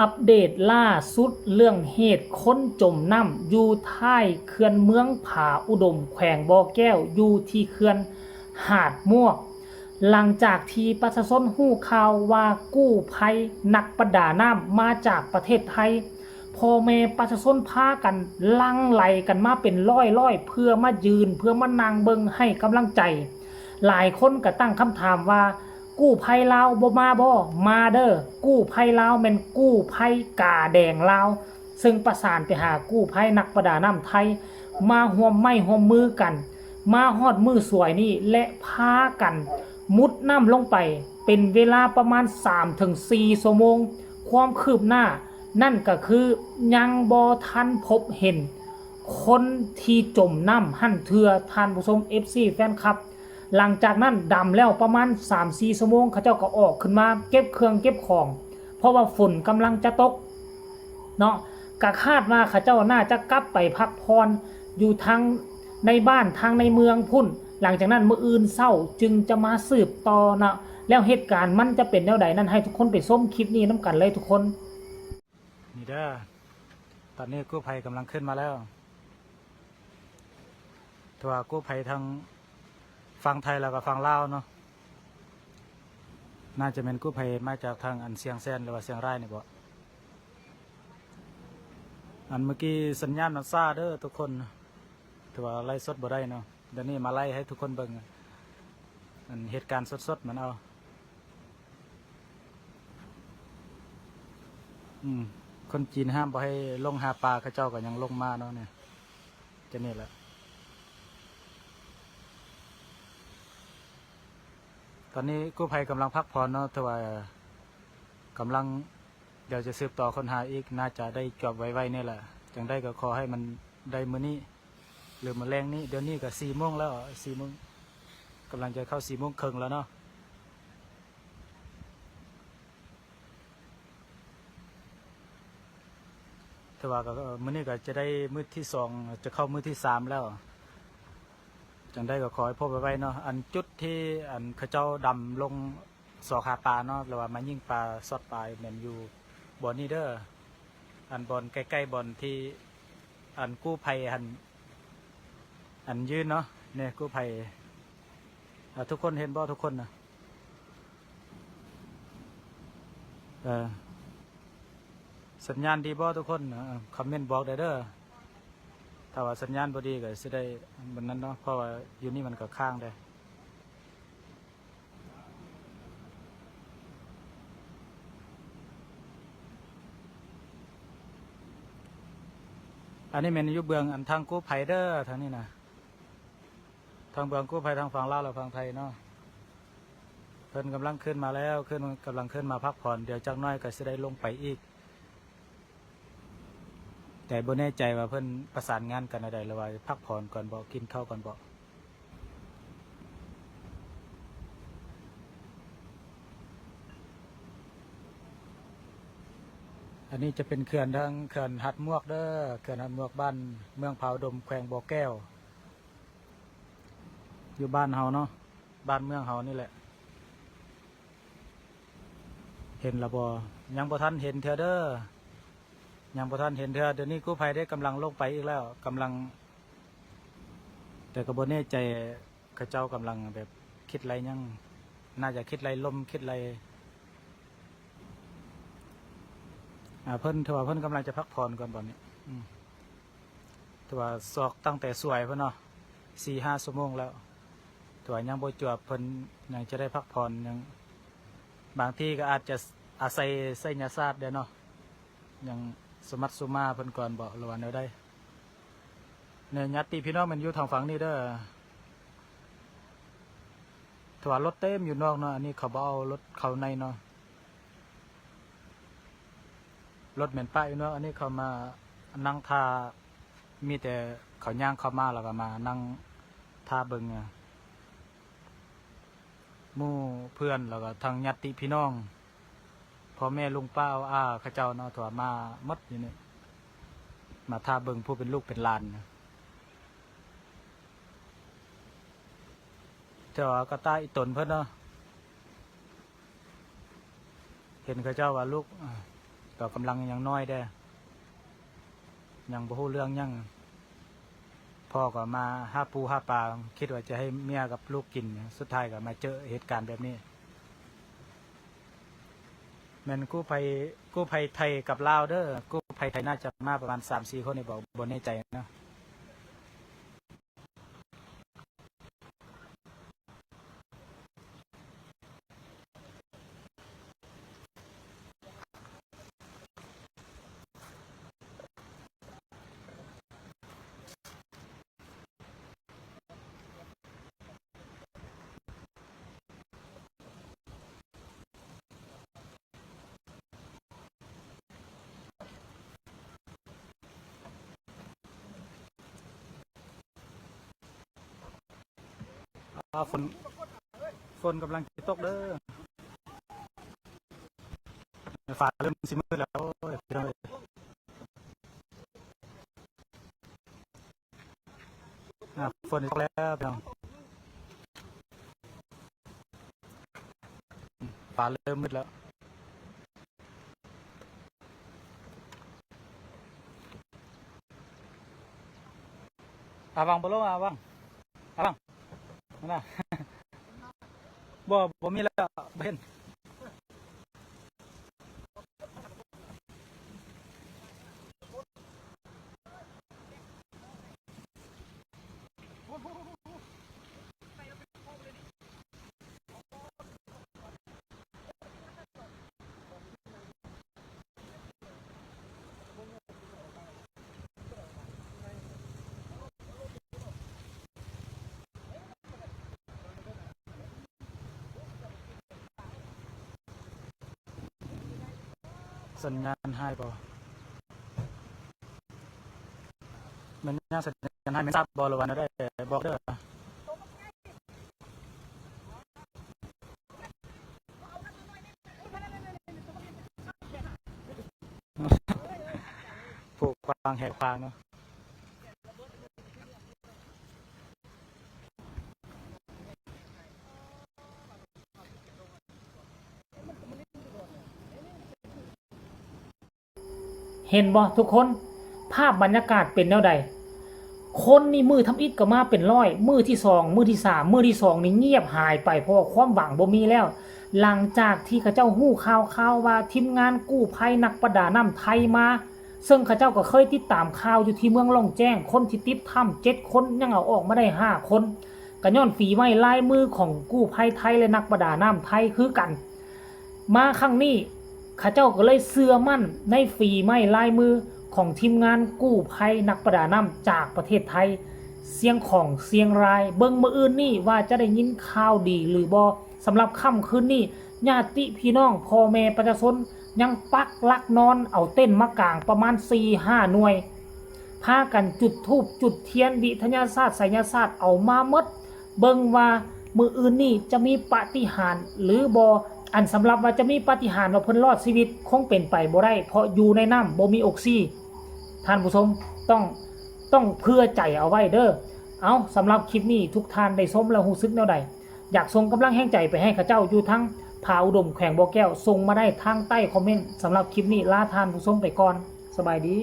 ອັບເດດລ່າສຸດເລື່ອງເຫດຄົນຈົມນ້ຳຢູ່ທ້າຍເຂື່ອນເມືອງຜາອຸດົມ ແຂວງບໍ່ແກ້ວ ຢູ່ທີ່ເຂື່ອນຫາດໝວກ. ຫຼັງຈາກທີ່ປະຊາຊົນຮູ້ຂ່າວວ່າກູ້ໄພນັກປະດານ້ຳມາຈາກປະເທດໄທ, ພໍ່ແມ່ປະຊາຊົນພາກັນຫຼັ່ງໄຫຼກັນມາເປັນຮ້ອຍໆ ເພື່ອມາຢືນ ເພື່ອມານັ່ງເບິ່ງໃຫ້ກຳລັງໃຈ. ຫຼາຍຄົນກໍຕັ້ງຄຳຖາມວ່າ ກູ້ໄພລາວບໍ່ມາບໍ? ມາເດີ້. ກູ້ໄພລາວແມ່ນກູ້ໄພກາແດງລາວ, ເຊິ່ງປະສານໄປຫາກູ້ໄພນັກປະດານ້ຳໄທ ມາຮ່ວມໄມ້ຮ່ວມມືກັນ, ມາຮອດມື້ສວຍນີ້ ແລະ ພາກັນມຸດນ້ຳລົງໄປເປັນເວລາປະມານສາມເຖິງສີ່ຊົ່ວໂມງ. ຄວາມຄືບໜ້ານັ້ນກໍຄືຍັງບໍ່ທັນພົບເຫັນຄົນທີ່ຈົມນ້ຳຫັ້ນເທື່ອ, ທ່ານຜູ້ຊົມ ເອັຟຊີ ແຟນຄລັບ. ຫຼັງຈາກນັ້ນດຳແລ້ວປະມານສາມສີ່ຊົ່ວໂມງ ເຂົາເຈົ້າກໍອອກຂຶ້ນມາເກັບເຄື່ອງເກັບຂອງ ເພາະວ່າຝົນກຳລັງຈະຕົກເນາະ. ກະຄາດວ່າເຂົາເຈົ້າໜ້າຈະກັບໄປພັກຜ່ອນຢູ່ທາງໃນບ້ານ ທາງໃນເມືອງພຸ້ນ. ຫຼັງຈາກນັ້ນມື້ອື່ນເຊົ້າຈຶ່ງຈະມາສືບຕໍ່ເນາະ. ແລ້ວເຫດການມັນຈະເປັນແນວໃດນັ້ນ ໃຫ້ທຸກຄົນໄປຊົມຄລິບນີ້ນຳກັນເລີຍທຸກຄົນ. ນີ້ເດີ້ ຕອນນີ້ກູ້ໄພກຳລັງຂຶ້ນມາແລ້ວ. ຖືວ່າກູ້ໄພທັງຝັ່ງໄທ ແລ້ວກໍຝັ່ງລາວເນາະ. ໜ້າຈະແມ່ນກູ້ໄພມາຈາກທາງອັນຊຽງແສນ ຫຼືວ່າຊຽງລາຍນີ້ບໍ. ອັນເມື່ອກີ້ສັນຍານມັນຊ້າເດີ້ທຸກຄົນ. ຖືວ່າໄລຟ໌ສົດບໍ່ໄດ້ເນາະ. ດຽວນີ້ມາໄລຟ໌ໃຫ້ທຸກຄົນເບິ່ງ ອັນເຫດການສົດໆມັນເອົາ. ອືມ ຄົນຈີນຫ້າມບໍ່ໃຫ້ລົງຫາປາ ເຂົາເຈົ້າກໍຍັງລົງມາເນາະ ນີ້ ຈະນີ້ແຫຼະ. ຕອນນີ້ກູ້ໄພກຳລັງພັກຜ່ອນເນາະ ຖືວ່າກຳລັງ ດຽວຈະສືບຕໍ່ຄົ້ນຫາອີກ ໜ້າຈະໄດ້ຈວບໄວໆນີ້ແຫຼະ. ຈັ່ງໃດກໍຂໍໃຫ້ມັນໄດ້ມື້ນີ້ ຫຼືມື້ແລງນີ້. ດຽວນີ້ກໍສີ່ໂມງແລ້ວ ສີ່ໂມງ ກຳລັງຈະເຂົ້າສີ່ໂມງເຄິ່ງແລ້ວເນາະ. ແຕ່ວ່າກໍ ເອີ ມື້ນີ້ກໍຈະໄດ້ມື້ທີສອງ ຈະເຂົ້າມື້ທີສາມແລ້ວ. ຈັ່ງໃດກໍຂໍໃຫ້ພົບໄວໆເນາະ. ອັນຈຸດທີ່ອັນເຂົາເຈົ້າດຳລົງຊອກຫາປາເນາະ ຫຼືວ່າມາຍິງປາຊອດປາ ແມ່ນຢູ່ບ່ອນນີ້ເດີ້. ອັນບ່ອນໃກ້ໆບ່ອນທີ່ອັນກູ້ໄພຫັ້ນ ອັນຢືນເນາະ ນີ້ກູ້ໄພ. ອ່າ ທຸກຄົນເຫັນບໍ່ທຸກຄົນນະ? ເອີ ສັນຍານດີບໍ່ທຸກຄົນ? ເອີ ຄອມເມັນບອກໄດ້ເດີ້ ຖ້າວ່າສັນຍານບໍ່ດີກໍຊິໄດ້ ແບບນັ້ນເນາະ ເພາະວ່າຢູ່ນີ້ມັນກໍຄ້າງເດ້. ອັນນີ້ແມ່ນຢູ່ເບື້ອງອັນທາງກູ້ໄພເດີ້ ທາງນີ້ນະ ທາງເບື້ອງກູ້ໄພທາງຝັ່ງລາວ ແລະ ຝັ່ງໄທເນາະ. ເພິ່ນກຳລັງຂຶ້ນມາແລ້ວ ຂຶ້ນ ກຳລັງຂຶ້ນມາພັກຜ່ອນ ດຽວຈັກໜ້ອຍກໍຊິໄດ້ລົງໄປອີກ. ແຕ່ບໍ່ແນ່ໃຈວ່າເພິ່ນປະສານງານກັນແນວໃດ ຫຼືວ່າພັກຜ່ອນກ່ອນບໍ ກິນເຂົ້າກ່ອນບໍ. ອັນນີ້ຈະເປັນເຂື່ອນທາງເຂື່ອນຫາດໝວກເດີ້ ເຂື່ອນຫາດໝວກ ບ້ານເມືອງຜາອຸດົມ ແຂວງບໍ່ແກ້ວ ຢູ່ບ້ານເຮົາເນາະ ບ້ານເມືອງເຮົານີ້ແຫຼະ. ເຫັນລະບໍ່? ຍັງບໍ່ທັນເຫັນເທື່ອເດີ້ ຍັງບໍ່ທັນເຫັນເທື່ອ. ດຽວນີ້ກູ້ໄພໄດ້ກຳລັງລົງໄປອີກແລ້ວ ກຳລັງ ແຕ່ກໍບໍ່ແນ່ໃຈ ເຂົາເຈົ້າກຳລັງແບບຄິດໄລ່ຫຍັງ ໜ້າຈະຄິດໄລ່ລົມ ຄິດໄລ່ ອ່າ ເພິ່ນ ຖືວ່າເພິ່ນກຳລັງຈະພັກຜ່ອນກ່ອນ ບ່ອນນີ້ ອືມ ຖືວ່າຊອກຕັ້ງແຕ່ສວຍພຸ້ນເນາະ ສີ່ຫ້າຊົ່ວໂມງແລ້ວ ຖືວ່າຍັງບໍ່ຈວບ ເພິ່ນຍັງຈະໄດ້ພັກຜ່ອນ ຍັງ ບາງທີກໍອາດຈະອາໄສໄສຍະສາດແດ່ເນາະ ຍັງສະໝັດສຸມາເພິ່ນກ່ອນບໍ ຫຼືວ່າແນວໃດ? ແນວຍາດຕິພີ່ນ້ອງແມ່ນຢູ່ທາງຝັ່ງນີ້ເດີ້ ຖືວ່າລົດເຕັມຢູ່ນອກເນາະ ອັນນີ້ເຂົາບໍ່ເອົາລົດເຂົ້າໃນເນາະ ລົດແມ່ນປະຢູ່ນອກ ອັນນີ້ເຂົາມານັ່ງຖ້າ ມີແຕ່ເຂົາຍ່າງເຂົ້າມາ ແລ້ວກໍມານັ່ງຖ້າເບິ່ງ ໝູ່ເພື່ອນ ແລ້ວກໍທັງຍາດຕິພີ່ນ້ອງ ພໍ່ແມ່ລຸງປ້າອາເຂົາເຈົ້າເນາະ ຖືວ່າມາໝົດຢູ່ນີ້ ມາຖ້າເບິ່ງຜູ້ເປັນລູກເປັນຫຼານ. ແຕ່ວ່າກໍຕາອີ່ຕົນເພິ່ນເນາະ ເຫັນເຂົາເຈົ້າວ່າລູກ ອ່າ ກໍກຳລັງຍັງນ້ອຍເດ້ ຍັງບໍ່ຮູ້ເລື່ອງຫຍັງ. ພໍ່ກໍມາຫາປູຫາປາ ຄິດວ່າຈະໃຫ້ເມຍກັບລູກກິນ ສຸດທ້າຍກໍມາເຈີເຫດການແບບນີ້. ແມ່ນກູ້ໄພ ກູ້ໄພໄທກັບລາວເດີ. ກູ້ໄພໄທໜ້າຈະມາປະມານສາມສີ່ຄົນນີ້ບໍ ບໍ່ແນ່ໃຈເນາະ. ອ່າ ຝົນ ຝົນກຳລັງຊິຕົກເດີ. ຟ້າເລີ່ມຊິມືດແລ້ວ ໂອ້ຍ ພີ່ນ້ອງເອີຍ. ອ່າ ຝົນຕົກແລ້ວ ພີ່ນ້ອງ. ຟ້າເລີ່ມມືດແລ້ວ. ອາວັງບໍ່ລົງ ອາວັງ ອາວັງ ຫັ້ນນະ. ບໍ່ ບໍ່ມີແລ້ວ ບໍ່ເຫັນ. ສັນຍານຫາຍບໍ່? ແມ່ນຍານສັນຍານຫາຍ ແມ່ນຊາບບໍ່ ຫຼືວ່າແນວໃດ? ບອກເດີ. ຜູ້ຂວາງແຫກຂວາງເນາະ. ເຫັນບໍ່ທຸກຄົນ? ພາບບັນຍາກາດເປັນແນວໃດ? ຄົນນີ້ມື້ທຳອິດກໍມາເປັນຮ້ອຍ, ມື້ທີສອງ, ມື້ທີສາມ, ມື້ທີສອງນີ້ງຽບຫາຍໄປ ເພາະວ່າຄວາມຫວັງບໍ່ມີແລ້ວ. ຫຼັງຈາກທີ່ເຂົາເຈົ້າຮູ້ຂ່າວຄາວວ່າທີມງານກູ້ໄພນັກປະດານ້ຳໄທມາ, ເຊິ່ງເຂົາເຈົ້າກໍເຄີຍຕິດຕາມຂ່າວຢູ່ທີ່ເມືອງລ່ອງແຈ້ງ, ຄົນທີ່ຕິດຖ້ຳເຈັດຄົນ ຍັງເອົາອອກມາໄດ້ຫ້າຄົນ, ກໍຍ້ອນຝີໄມ້ລາຍມືຂອງກູ້ໄພໄທ ແລະ ນັກປະດານ້ຳໄທຄືກັນ. ມາຄັ້ງນີ້ ເຂົາເຈົ້າກໍເລີຍເຊື່ອໝັ້ນໃນຝີໄມ້ລາຍມືຂອງທີມງານກູ້ໄພນັກປະດານ້ຳຈາກປະເທດໄທ, ຊຽງຂອງ, ຊຽງລາຍ. ເບິ່ງມື້ອື່ນນີ້ວ່າຈະໄດ້ຍິນຂ່າວດີຫຼືບໍ່. ສຳລັບຄ່ຳຄືນນີ້ ຍາດຕິພີ່ນ້ອງ, ພໍ່ແມ່ປະຊາຊົນ ຍັງປັກຫຼັກນອນເອົາເຕັນມາກາງປະມານສີ່ຫ້າໜ່ວຍ, ພາກັນຈຸດທູບຈຸດທຽນ, ວິທະຍາສາດໄສຍະສາດເອົາມາໝົດ, ເບິ່ງວ່າມື້ອື່ນນີ້ຈະມີປາຕິຫານຫຼືບໍ່. ອັນສຳລັບວ່າຈະມີປາຕິຫານວ່າເພິ່ນລອດຊີວິດ ຄົງເປັນໄປບໍ່ໄດ້ ເພາະຢູ່ໃນນ້ຳບໍ່ມີອົກຊີ. ທ່ານຜູ້ຊົມ ຕ້ອງ ຕ້ອງເຜື່ອໃຈເອົາໄວ້ເດີ. ເອົາ, ສຳລັບຄລິບນີ້ ທຸກທ່ານໄດ້ຊົມແລ້ວຮູ້ສຶກແນວໃດ? ຢາກສົ່ງກຳລັງແຮງໃຈໄປໃຫ້ເຂົາເຈົ້າຢູ່ທາງຜາອຸດົມ ແຂວງບໍ່ແກ້ວ, ສົ່ງມາໄດ້ທາງໃຕ້ຄອມເມັນ. ສຳລັບຄລິບນີ້ ລາທ່ານຜູ້ຊົມໄປກ່ອນ. ສະບາຍດີ.